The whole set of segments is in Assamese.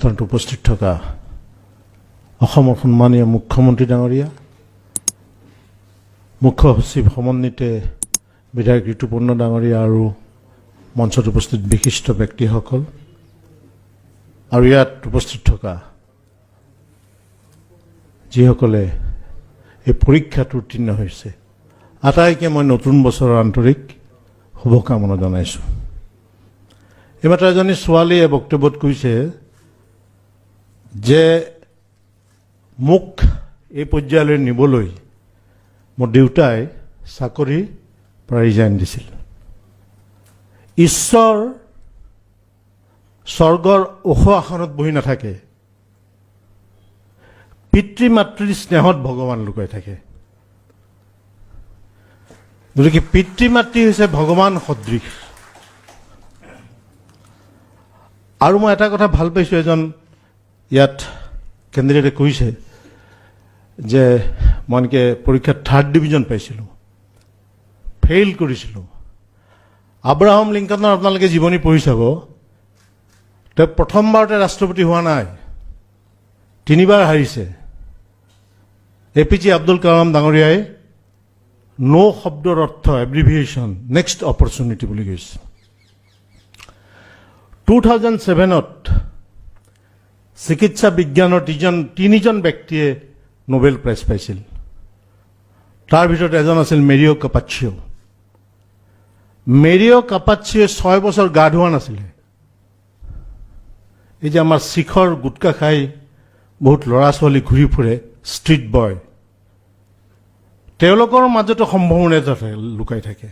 অনুষ্ঠানত উপস্থিত থকা অসমৰ সন্মানীয় মুখ্যমন্ত্ৰী ডাঙৰীয়া, মুখ্য সচিব সমন্বিতে বিধায়ক ঋতুপৰ্ণ ডাঙৰীয়া আৰু মঞ্চত উপস্থিত বিশিষ্ট ব্যক্তিসকল আৰু ইয়াত উপস্থিত থকা যিসকলে এই পৰীক্ষাত উত্তীৰ্ণ হৈছে, আটাইকে মই নতুন বছৰৰ আন্তৰিক শুভকামনা জনাইছোঁ। এইমাত্ৰ এজনী ছোৱালীয়ে বক্তব্যত কৈছে যে মোক এই পৰ্যায়লৈ নিবলৈ মোৰ দেউতাই চাকৰিৰ পৰা ৰিজাইন দিছিল। ঈশ্বৰ স্বৰ্গৰ ওখ আসনত বহি নাথাকে, পিতৃ মাতৃৰ স্নেহত ভগৱান লুকাই থাকে। গতিকে পিতৃ মাতৃ হৈছে ভগৱান সদৃশ। আৰু মই এটা কথা ভাল পাইছোঁ, এজন ইয়াত কেণ্ডিডেটে কৈছে যে মই এনেকৈ পৰীক্ষাত থাৰ্ড ডিভিজন পাইছিলোঁ, ফেইল কৰিছিলোঁ। আব্ৰাহাম লিংকনৰ আপোনালোকে জীৱনী পঢ়ি চাব, তেওঁ প্ৰথমবাৰতে ৰাষ্ট্ৰপতি হোৱা নাই, তিনিবাৰ হাৰিছে। A P J Abdul Kalam ডাঙৰীয়াই ন' শব্দৰ অৰ্থ, এব্ৰিভিয়েশ্যন, নেক্সট অপৰচুনিটি বুলি কৈছে। 2007ত চিকিৎসা বিজ্ঞানৰ তিনিজন ব্যক্তিয়ে নোবেল প্ৰাইজ পাইছিল। তাৰ ভিতৰত এজন আছিল মেৰিঅ' কাপাচ্চিঅ'। মেৰিঅ' কাপাচ্চিয়ে 6 বছৰ গা ধোৱা নাছিলে। এই যে আমাৰ শিখৰ গুটকা খাই বহুত ল'ৰা ছোৱালী ঘূৰি ফুৰে, ষ্ট্ৰীট বয়, তেওঁলোকৰ মাজতো সম্ভাৱনা এটা লুকাই থাকে।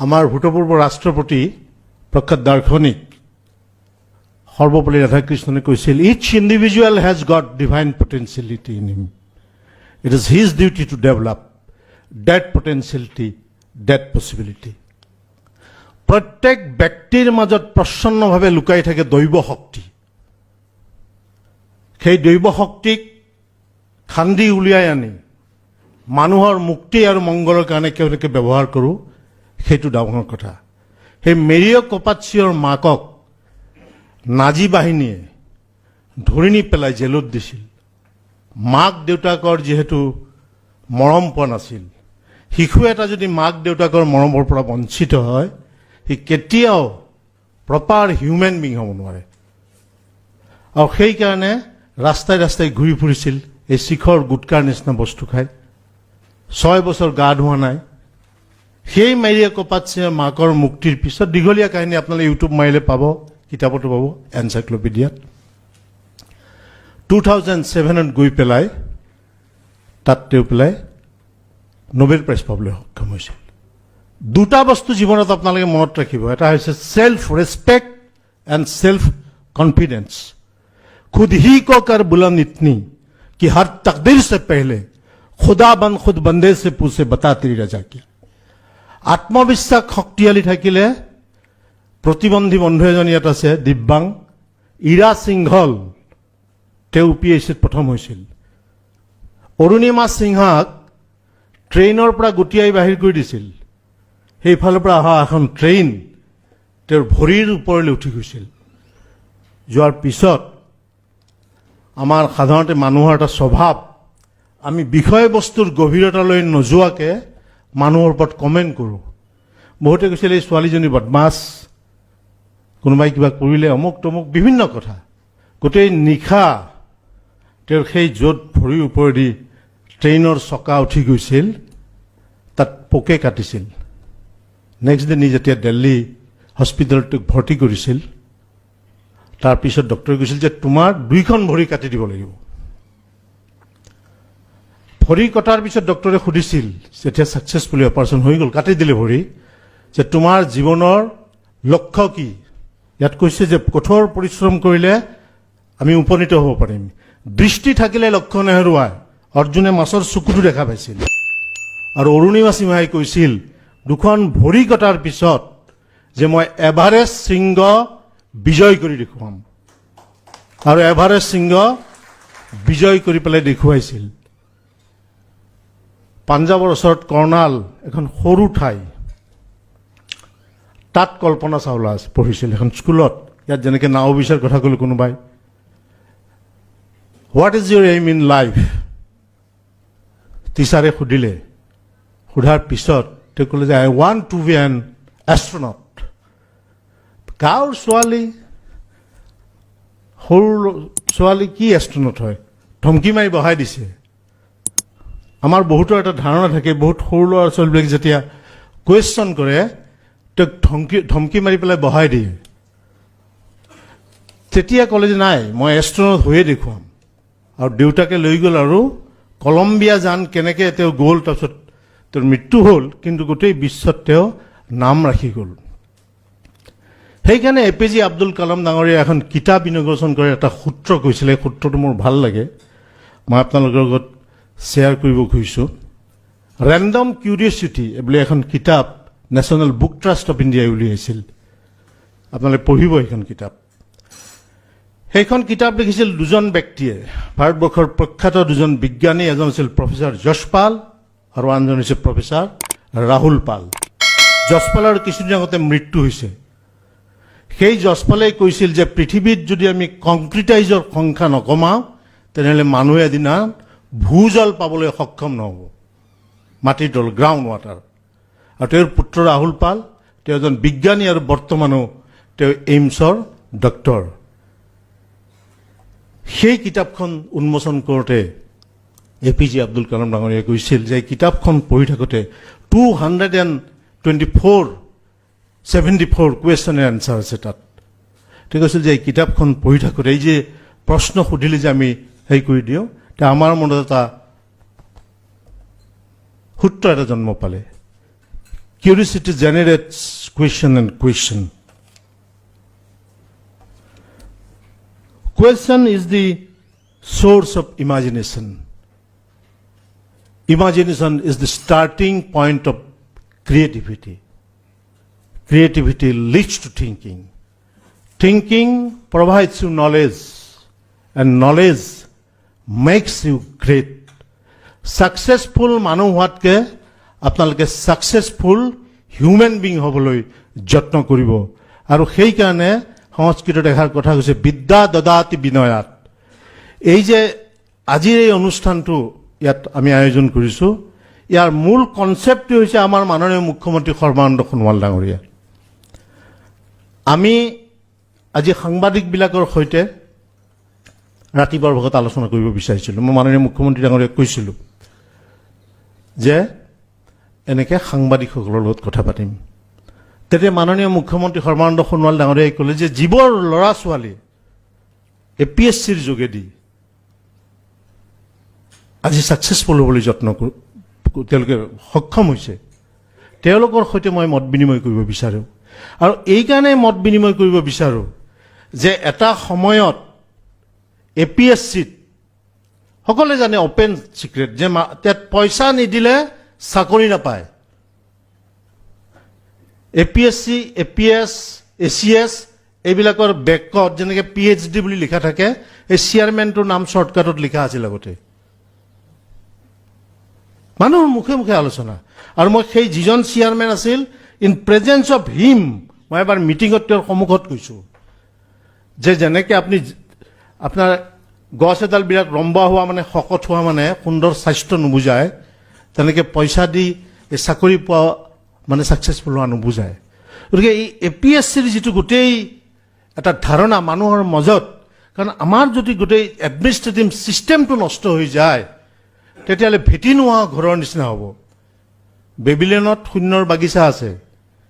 আমাৰ ভূতপূৰ্ব ৰাষ্ট্ৰপতি, প্ৰখ্যাত দাৰ্শনিক সৰ্বপল্লী ৰাধাকৃষ্ণনে কৈছিল, "Each individual has got divine potentiality in him. It is his duty to develop that potentiality, that possibility." প্ৰত্যেক ব্যক্তিৰ মাজত প্ৰচ্ছন্নভাৱে লুকাই থাকে দৈৱ শক্তি। সেই দৈৱ শক্তিক খান্দি উলিয়াই আনি মানুহৰ মুক্তি আৰু মংগলৰ কাৰণে কেনেকৈ ব্যৱহাৰ কৰোঁ, সেইটো ডাঙৰ কথা। সেই মেৰিঅ' কপাচ্চিয়ৰ মাকক নাজী বাহিনীয়ে ধৰি নি পেলাই জেলত দিছিল। মাক দেউতাকৰ যিহেতু মৰম পোৱা নাছিল, শিশু এটা যদি মাক দেউতাকৰ মৰমৰ পৰা বঞ্চিত হয়, সি কেতিয়াও প্ৰপাৰ হিউমেন বিং হ'ব নোৱাৰে। আৰু সেইকাৰণে ৰাস্তাই ৰাস্তাই ঘূৰি ফুৰিছিল, এই শিখৰ গুটকাৰ নিচিনা বস্তু খাই। 6 বছৰ গা ধোৱা নাই। সেই মেৰিয়া কপাচ্চিৰ মাকৰ মুক্তিৰ পিছত, দীঘলীয়া কাহিনী, আপোনালোকে ইউটিউব মাৰিলে পাব, কিতাপতো পাব, এনচাইক্লপিডিয়াত, 2007ত গৈ পেলাই তাত তেওঁ পেলাই নোবেল প্ৰাইজ পাবলৈ সক্ষম হৈছিল। দুটা বস্তু জীৱনত আপোনালোকে মনত ৰাখিব। এটা হৈছে self respect and self confidence. खुद ही को कर बुलंद इतनी कि हर तकदीर से पहले खुदा बंद खुद बंदे से पूछे, बता तेरी रजा क्या। আত্মবিশ্বাস শক্তিশালী থাকিলে, প্ৰতিবন্ধী বন্ধু এজন ইয়াত আছে, দিব্যাং ইৰা সিংঘল, তেওঁ পি এইচ চিত প্ৰথম হৈছিল। অৰুণিমা সিংহাক ট্ৰেইনৰ পৰা গুটিয়াই বাহিৰ কৰি দিছিল। সেইফালৰ পৰা অহা এখন ট্ৰেইন তেওঁৰ ভৰিৰ ওপৰলৈ উঠি গৈছিল। যোৱাৰ পিছত আমাৰ সাধাৰণতে মানুহৰ এটা স্বভাৱ, আমি বিষয়বস্তুৰ গভীৰতালৈ নোযোৱাকৈ মানুহৰ ওপৰত কমেণ্ট কৰোঁ। বহুতে কৈছিল, এই ছোৱালীজনী বদমাছ, কোনোবাই কিবা কৰিলে, অমুক তমুক বিভিন্ন কথা। গোটেই নিশা তেওঁৰ সেই য'ত ভৰিৰ ওপৰেদি ট্ৰেইনৰ চকা উঠি গৈছিল, তাত পোকে কাটিছিল। নেক্সট ডে নি যেতিয়া দিল্লী হস্পিটেলত তেওঁক ভৰ্তি কৰিছিল, তাৰপিছত ডক্টৰে কৈছিল যে তোমাৰ দুইখন ভৰি কাটি দিব লাগিব। ভৰি কটাৰ পিছত ডক্টৰে সুধিছিল, যেতিয়া ছাকচেছফুলি অপাৰেশ্যন হৈ গ'ল, কাটি দিলে ভৰি, যে তোমাৰ জীৱনৰ লক্ষ্য কি? ইয়াত কৈছে যে কঠোৰ পৰিশ্ৰম কৰিলে আমি উপনীত হ'ব পাৰিম। দৃষ্টি থাকিলে লক্ষ্য নেহেৰুৱায়। অৰ্জুনে মাছৰ চকুটো দেখা পাইছিল। আৰু অৰুণিমা সিংহাই কৈছিল দুখন ভৰি কটাৰ পিছত যে মই এভাৰেষ্ট শৃংগ বিজয় কৰি দেখুৱাম। আৰু এভাৰেষ্ট শৃংগ বিজয় কৰি পেলাই দেখুৱাইছিল। পাঞ্জাৱৰ ওচৰত কৰ্ণাল এখন সৰু ঠাই, তাত কল্পনা চাওলা পঢ়িছিল এখন স্কুলত। ইয়াত যেনেকৈ নাও বিচাৰ কথা ক'লো কোনোবাই, "What is your aim in life?" টিচাৰে সুধিলে। সোধাৰ পিছত তেওঁ ক'লে যে, "I want to be an astronaut." গাঁৱৰ ছোৱালী, সৰু ছোৱালী কি এষ্ট্ৰনট হয়? ধমকি মাৰি বহাই দিছে। আমাৰ বহুতৰ এটা ধাৰণা থাকে, বহুত সৰু ল'ৰা ছোৱালীবিলাক যেতিয়া কুৱেশ্যন কৰে, তেওঁক ধমকি মাৰি পেলাই বহাই দিয়ে। তেতিয়া ক'লে যে নাই, মই এষ্ট্ৰনট হৈয়ে দেখুৱাম। আৰু দেউতাকে লৈ গ'ল আৰু কলম্বিয়া যান কেনেকৈ তেওঁ গ'ল। তাৰপিছত তেওঁৰ মৃত্যু হ'ল, কিন্তু গোটেই বিশ্বত তেওঁ নাম ৰাখি গ'ল। সেইকাৰণে এ পি জে আব্দুল কালাম ডাঙৰীয়াই এখন কিতাপ ইনগ্ৰেশ্যন কৰি এটা সূত্ৰ কৈছিলে। এই সূত্ৰটো মোৰ ভাল লাগে, মই আপোনালোকৰ লগত শ্বেয়াৰ কৰিব খুজিছোঁ। ৰেণ্ডম কিউৰিয়চিটি বুলি এখন কিতাপ নেশ্যনেল বুক ট্ৰাষ্ট অফ ইণ্ডিয়াই উলিয়াইছিল। আপোনালোকে পঢ়িব সেইখন কিতাপ। সেইখন কিতাপ লিখিছিল দুজন ব্যক্তিয়ে, ভাৰতবৰ্ষৰ প্ৰখ্যাত দুজন বিজ্ঞানী। এজন আছিল প্ৰফেচাৰ যশপাল আৰু আনজন হৈছে প্ৰফেচাৰ ৰাহুল পাল। যশপালৰ কিছুদিন আগতে মৃত্যু হৈছে। সেই যশপালে কৈছিল যে পৃথিৱীত যদি আমি কংক্ৰিটাইজৰ সংখ্যা নকমাওঁ, তেনেহ'লে মানুহে এদিনা ভূজল পাবলৈ সক্ষম নহ'ব, মাটিৰ তল, গ্ৰাউণ্ড ৱাটাৰ। আৰু তেওঁৰ পুত্ৰ ৰাহুল পাল, তেওঁ এজন বিজ্ঞানী আৰু বৰ্তমানো তেওঁ এইমছৰ ডক্টৰ। সেই কিতাপখন উন্মোচন কৰোঁতে এ পি জে আব্দুল কালাম ডাঙৰীয়াই কৈছিল যে এই কিতাপখন পঢ়ি থাকোঁতে 224 74 question and answer আছে তাত। তেওঁ কৈছিল যে এই কিতাপখন পঢ়ি থাকোঁতে এই যে প্ৰশ্ন সুধিলে যে আমি হেৰি কৰি দিওঁ, তে আমাৰ মনত এটা সূত্ৰ এটা জন্ম পালে। Curiosity generates question and question. Question is the source of imagination. Imagination is the starting point of creativity. Creativity leads to thinking. Thinking provides you knowledge, and knowledge makes you great. Successful মানুহ হোৱাতকৈ আপোনালোকে ছাকচেছফুল হিউমেন বিং হ'বলৈ যত্ন কৰিব। আৰু সেইকাৰণে সংস্কৃতত এষাৰ কথা কৈছে, বিদ্যা দদাতি বিনয়াত। এই যে আজিৰ এই অনুষ্ঠানটো ইয়াত আমি আয়োজন কৰিছোঁ, ইয়াৰ মূল কনচেপ্টটো হৈছে আমাৰ মাননীয় মুখ্যমন্ত্ৰী সৰ্বানন্দ সোণোৱাল ডাঙৰীয়া। আমি আজি সাংবাদিকবিলাকৰ সৈতে ৰাতিপুৱাৰ ভাগত আলোচনা কৰিব বিচাৰিছিলোঁ। মই মাননীয় মুখ্যমন্ত্ৰী ডাঙৰীয়াক কৈছিলোঁ যে এনেকৈ সাংবাদিকসকলৰ লগত কথা পাতিম। তেতিয়া মাননীয় মুখ্যমন্ত্ৰী সৰ্বানন্দ সোণোৱাল ডাঙৰীয়াই ক'লে যে যিবোৰ ল'ৰা ছোৱালী এ পি এছ চিৰ যোগেদি আজি ছাকচেছফুল হ'বলৈ যত্ন তেওঁলোকে সক্ষম হৈছে, তেওঁলোকৰ সৈতে মই মত বিনিময় কৰিব বিচাৰোঁ। আৰু এইকাৰণে মত বিনিময় কৰিব বিচাৰোঁ যে এটা সময়ত এ পি এছ চিত সকলোৱে জানে, অপেন চিক্ৰেট, যে তাত পইচা নিদিলে চাকৰি নাপায়। A P S C, A P S, A C S এইবিলাকৰ বেকত যেনেকৈ পি এইচ ডি বুলি লিখা থাকে, এই চেয়াৰমেনটোৰ নাম শ্বৰ্টকাটত লিখা আছিল আগতে। মানুহৰ মুখে মুখে আলোচনা। আৰু মই সেই যিজন চেয়াৰমেন আছিল, ইন প্ৰেজেঞ্চ অফ হিম মই এবাৰ মিটিঙত তেওঁৰ সন্মুখত কৈছোঁ যে যেনেকৈ আপুনি আপোনাৰ গছ এডাল বিৰাট লম্বা হোৱা মানে, শকত হোৱা মানে সুন্দৰ স্বাস্থ্য নুবুজায়, তেনেকৈ পইচা দি এই চাকৰি পোৱা মানে ছাকচেছফুল হোৱা নুবুজায়। গতিকে এই এ পি এছ চিৰ যিটো গোটেই এটা ধাৰণা মানুহৰ মাজত, কাৰণ আমাৰ যদি গোটেই এডমিনিষ্ট্ৰেটিভ ছিষ্টেমটো নষ্ট হৈ যায়, তেতিয়াহ'লে ভেটি নোহোৱা ঘৰৰ নিচিনা হ'ব। বেবিলনত শূন্যৰ বাগিচা আছে,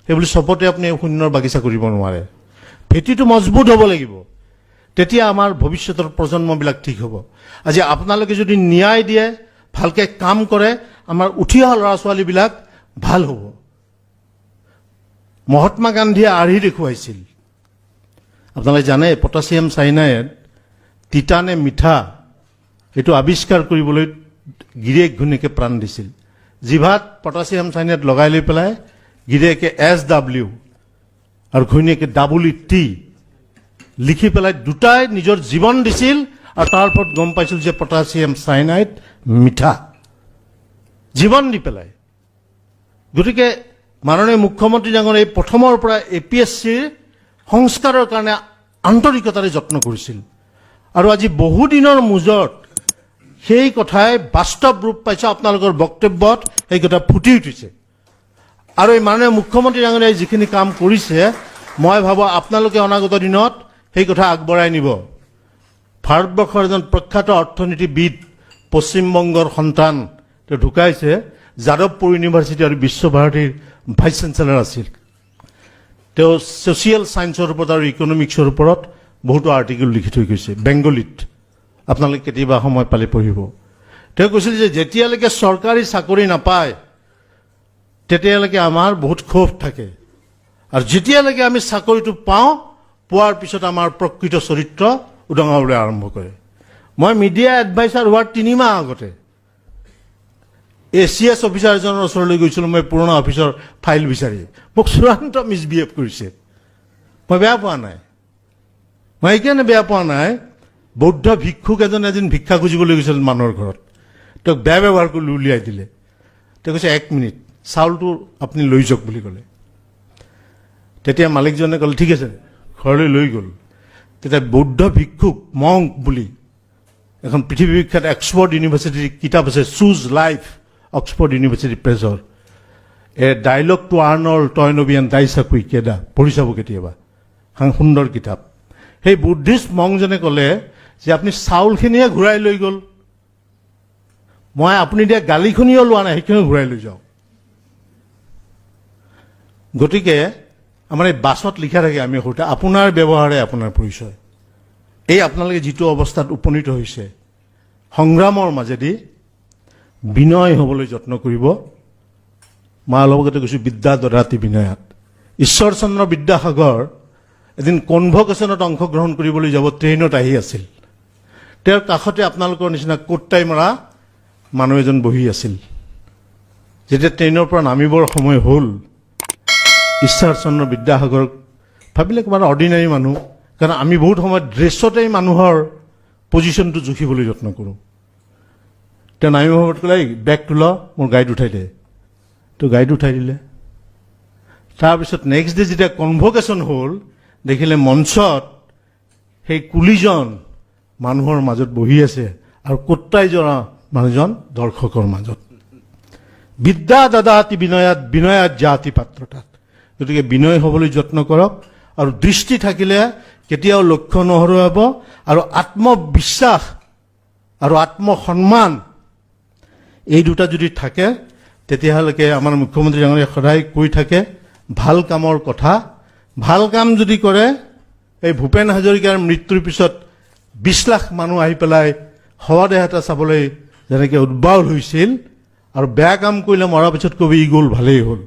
সেইবুলি চবতে আপুনি শূন্যৰ বাগিচা কৰিব নোৱাৰে। ভেটিটো মজবুত হ'ব লাগিব, তেতিয়া আমাৰ ভৱিষ্যতৰ প্ৰজন্মবিলাক ঠিক হ'ব। আজি আপোনালোকে যদি ন্যায় দিয়ে, ভালকৈ কাম কৰে, আমাৰ উঠি অহা ল'ৰা ছোৱালীবিলাক ভাল হ'ব। মহাত্মা গান্ধীয়ে আৰ্হি দেখুৱাইছিল। আপোনালোকে জানে, পটাছিয়াম চাইনাইড তিতা নে মিঠা, এইটো আৱিষ্কাৰ কৰিবলৈ গিৰিয়েক ঘৈণীয়েকে প্ৰাণ দিছিল। জিভাত পটাছিয়াম চাইনাইড লগাই লৈ পেলাই গিৰিয়েকে এছ ডাব্লিউ আৰু ঘৈণীয়েকে ডাবল ই টি লিখি পেলাই দুটাই নিজৰ জীৱন দিছিল। আৰু তাৰ ওপৰত গম পাইছিল যে পটাছিয়াম চাইনাইড মিঠা, জীৱন দি পেলাই। গতিকে মাননীয় মুখ্যমন্ত্ৰী ডাঙৰ এই প্ৰথমৰ পৰা এ পি এছ চিৰ সংস্কাৰৰ কাৰণে আন্তৰিকতাৰে যত্ন কৰিছিল আৰু আজি বহুদিনৰ মূৰত সেই কথাই বাস্তৱ ৰূপ পাইছে। আপোনালোকৰ বক্তব্যত সেই কথা ফুটি উঠিছে আৰু এই মাননীয় মুখ্যমন্ত্ৰী ডাঙৰীয়াই যিখিনি কাম কৰিছে, মই ভাবোঁ আপোনালোকে অনাগত দিনত সেই কথা আগবঢ়াই নিব। ভাৰতবৰ্ষৰ এজন প্ৰখ্যাত অৰ্থনীতিবিদ, পশ্চিমবংগৰ সন্তান, তেওঁ ঢুকাইছে, যাদৱপুৰ ইউনিভাৰ্চিটি আৰু বিশ্বভাৰতীৰ ভাইচ চেঞ্চেলৰ আছিল। তেওঁ ছ'চিয়েল ছায়েন্সৰ ওপৰত আৰু ইকনমিক্সৰ ওপৰত বহুতো আৰ্টিকেল লিখি থৈ গৈছে বেংগলীত। আপোনালোকে কেতিয়াবা সময় পালে পঢ়িব। তেওঁ কৈছিল যে যেতিয়ালৈকে চৰকাৰী চাকৰি নাপায়, তেতিয়ালৈকে আমাৰ বহুত ক্ষোভ থাকে আৰু যেতিয়ালৈকে আমি চাকৰিটো পাওঁ, পোৱাৰ পিছত আমাৰ প্ৰকৃত চৰিত্ৰ উদঙাবলৈ আৰম্ভ কৰে। মই মিডিয়া এডভাইচাৰ হোৱাৰ 3 মাহ আগতে এ চি এছ অফিচাৰ এজনৰ ওচৰলৈ গৈছিলোঁ মই পুৰণা অফিচৰ ফাইল বিচাৰি। মোক চূড়ান্ত মিছবিহেভ কৰিছে। মই বেয়া পোৱা নাই। মই এইকাৰণে বেয়া পোৱা নাই, বৌদ্ধ ভিক্ষুক এজন এদিন ভিক্ষা খুজিবলৈ গৈছিল মানুহৰ ঘৰত। তেওঁক বেয়া ব্যৱহাৰ কৰি উলিয়াই দিলে। তেওঁ কৈছে, "এক মিনিট, চাউলটো আপুনি লৈ যাওক" বুলি ক'লে। তেতিয়া মালিকজনে ক'লে, "ঠিক আছে।" ঘৰলৈ লৈ গ'ল। তেতিয়া বৌদ্ধ ভিক্ষুক মংক বুলি এখন পৃথিৱী বিখ্যাত অক্সফৰ্ড ইউনিভাৰ্চিটিৰ কিতাপ আছে, চুজ লাইফ, অক্সফৰ্ড ইউনিভাৰ্চিটি প্ৰেছৰ, A Dialogue to Arnold Toynbee and Daisaku Ikeda। পঢ়ি চাব কেতিয়াবা, এখন সুন্দৰ কিতাপ। সেই বুদ্ধিষ্ট মংজনে ক'লে যে আপুনি চাউলখিনিয়ে ঘূৰাই লৈ গ'ল, মই আপুনি দিয়া গালিখিনিও লোৱা নাই, সেইখিনিও ঘূৰাই লৈ যাওক। গতিকে আমাৰ এই বাছত লিখা থাকে, আমি সৰুতে, "আপোনাৰ ব্যৱহাৰে আপোনাৰ পৰিচয়"। এই আপোনালোকে যিটো অৱস্থাত উপনীত হৈছে সংগ্ৰামৰ মাজেদি, বিনয় হ'বলৈ যত্ন কৰিব। মই অলপ আগতে কৈছোঁ, বিদ্যা দদাতি বিনয়াত। ঈশ্বৰচন্দ্ৰ বিদ্যাসাগৰ এদিন কনভকেশ্যনত অংশগ্ৰহণ কৰিবলৈ যাব ট্ৰেইনত আহি আছিল। তেওঁৰ কাষতে আপোনালোকৰ নিচিনা কোট টাই মৰা মানুহ এজন বহি আছিল। যেতিয়া ট্ৰেইনৰ পৰা নামিবৰ সময় হ'ল, ঈশ্বৰচন্দ্ৰ বিদ্যাসাগৰক ভাবিলে ক'ৰবাত অৰ্ডিনাৰী মানুহ, কাৰণ আমি বহুত সময়ত ড্ৰেছতেই মানুহৰ পজিশ্যনটো জুখিবলৈ যত্ন কৰোঁ। তেওঁ নামিব সময়ত ক'লে, "এই বেগটো ল, মোৰ গাড়ীত উঠাই দে।" তো গাড়ীত উঠাই দিলে। তাৰপিছত নেক্সট ডে যেতিয়া কনভকেশ্যন হ'ল, দেখিলে মঞ্চত সেই কুলিজন মানুহৰ মাজত বহি আছে আৰু কোট টাই জৰা মানুহজন দৰ্শকৰ মাজত। বিদ্যা দদাতি বিনয়াত, বিনয়াত জাতি পাত্ৰতাত। গতিকে বিনয় হ'বলৈ যত্ন কৰক আৰু দৃষ্টি থাকিলে কেতিয়াও লক্ষ্য নহৰুৱাব আৰু আত্মবিশ্বাস আৰু আত্মসন্মান, এই দুটা যদি থাকে, তেতিয়াহ'লেকে আমাৰ মুখ্যমন্ত্ৰী ডাঙৰীয়াই সদায় কৈ থাকে ভাল কামৰ কথা। ভাল কাম যদি কৰে, এই ভূপেন হাজৰিকাৰ মৃত্যুৰ পিছত 20 লাখ মানুহ আহি পেলাই শৱদেহ এটা চাবলৈ যেনেকৈ উদ্বাউল হৈছিল আৰু বেয়া কাম কৰিলে মৰাৰ পিছত কবি ই গ'ল, ভালেই হ'ল।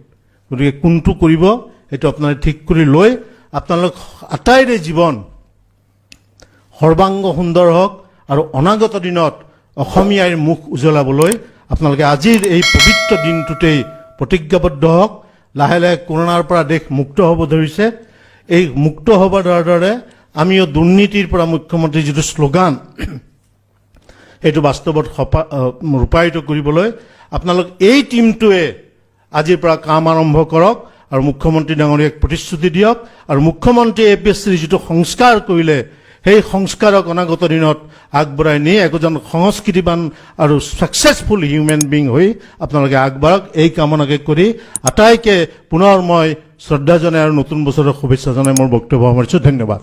গতিকে কোনটো কৰিব, সেইটো আপোনালোকে ঠিক কৰি লৈ আপোনালোক আটাইৰে জীৱন সৰ্বাংগ সুন্দৰ হওক আৰু অনাগত দিনত অসমীয়াৰ মুখ উজ্বলাবলৈ আপোনালোকে আজিৰ এই পবিত্ৰ দিনটোতেই প্ৰতিজ্ঞাবদ্ধ হওক। লাহে লাহে কৰোণাৰ পৰা দেশ মুক্ত হ'ব ধৰিছে। এই মুক্ত হ'ব ধৰাৰ দৰে আমিও দুৰ্নীতিৰ পৰা মুখ্যমন্ত্ৰীৰ যিটো শ্লোগান, সেইটো বাস্তৱত ৰূপায়িত কৰিবলৈ আপোনালোক এই টীমটোৱে আজিৰ পৰা কাম আৰম্ভ কৰক আৰু মুখ্যমন্ত্ৰী ডাঙৰীয়াক প্ৰতিশ্ৰুতি দিয়ক। আৰু মুখ্যমন্ত্ৰীয়ে এ পি এছ চিৰ যিটো সংস্কাৰ কৰিলে, সেই সংস্কাৰক অনাগত দিনত আগবঢ়াই নি একোজন সংস্কৃতিবান আৰু ছাকচেছফুল হিউমেন বিং হৈ আপোনালোকে আগবাঢ়ক, এই কামনাকে কৰি আটাইকে পুনৰ মই শ্ৰদ্ধা জনাই আৰু নতুন বছৰৰ শুভেচ্ছা জনাই মোৰ বক্তব্য সামৰিছোঁ। ধন্যবাদ।